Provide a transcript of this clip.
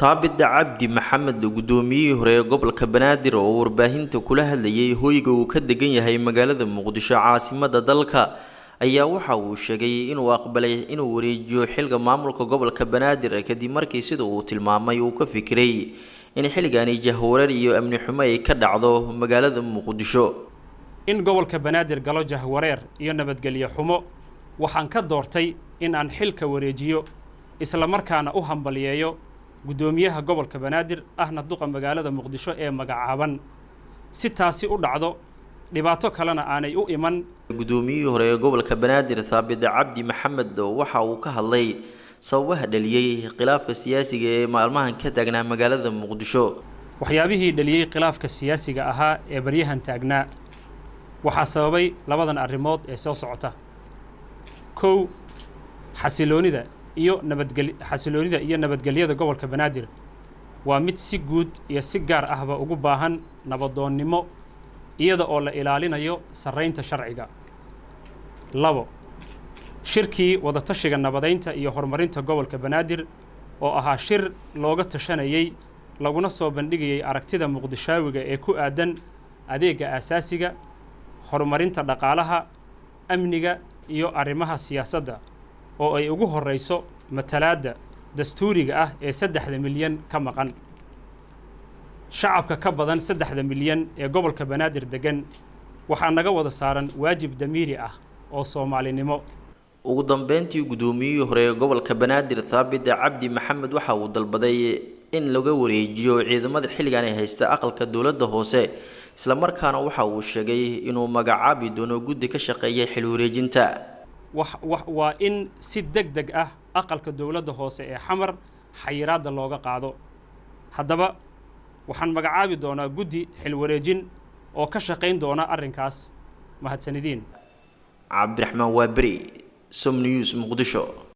Taabit Cabdi Maxamed, gudoomiyihii hore ee gobolka Banaadir, oo warbaahinta kula hadlayay hoyga uu ka degan yahay magaalada Muqdisho, caasimada dalka, ayaa waxa uu sheegay inuu aqbalay inuu wareejiyo xilka maamulka gobolka Banaadir kadib markii, sida uu tilmaamay, uu ka fikiray in xilligani jahwareer iyo amni xumo ay ka dhacdo magaalada Muqdisho. In gobolka Banaadir galo jahwareer iyo nabadgelyo xumo, waxaan ka doortay in aan xilka wareejiyo, isla markaana u hambaliyeeyo guddoomiyaha gobolka Banaadir ahna duqa magaalada Muqdisho ee magacaaban, si taasi u dhacdo, dhibaato kalena aanay u iman. Gudoomiyihii hore ee gobolka Banaadir Thaabit Cabdi Maxamed waxa uu ka hadlay sababaha dhaliyey khilaafka siyaasiga ee maalmahan ka taagnaa magaalada Muqdisho. Waxyaabihii dhaliyey khilaafka siyaasiga ahaa ee baryahan taagnaa waxaa sababay labadan arrimood ee soo socota. 1, xasiloonida iyo nabadgel xasiloonida iyo nabadgelyada gobolka Banaadir waa mid si guud iyo si gaar ahba ugu baahan nabadoonnimo, iyada oo la ilaalinayo sarraynta sharciga. 2, shirkii wadatashiga nabadeynta iyo horumarinta gobolka Banaadir oo ahaa shir looga tashanayey laguna soo bandhigayay aragtida Muqdishaawiga ee ku aadan adeegga aasaasiga, horumarinta dhaqaalaha, amniga iyo arrimaha siyaasadda, oo ay ugu horreyso matalaadda dastuuriga ah ee 3-da milyan ka maqan shacabka ka badan 3-da milyan ee gobolka Banaadir degan, waxaa naga wada saaran waajib damiiri ah oo Soomaalinimo. Ugu dambeyntii, gudoomiyihii hore ee gobolka Banaadir Thaabit Cabdi Maxamed waxa uu dalbaday in laga wareejiyo ciidamada xilligan ay haysta aqalka dowladda hoose, islamarkaana waxa uu sheegay inuu magacaabi doono guddi ka shaqeeya xil wareejinta. Waa in si deg deg ah aqalka dowladda hoose ee Xamar xayiraadda looga qaado. Haddaba waxaan magacaabi doonaa guddi xil wareejin oo ka shaqayn doona arrinkaas. Mahadsanidin. Cabdiraxmaan Waaberi, Som News, Muqdisho.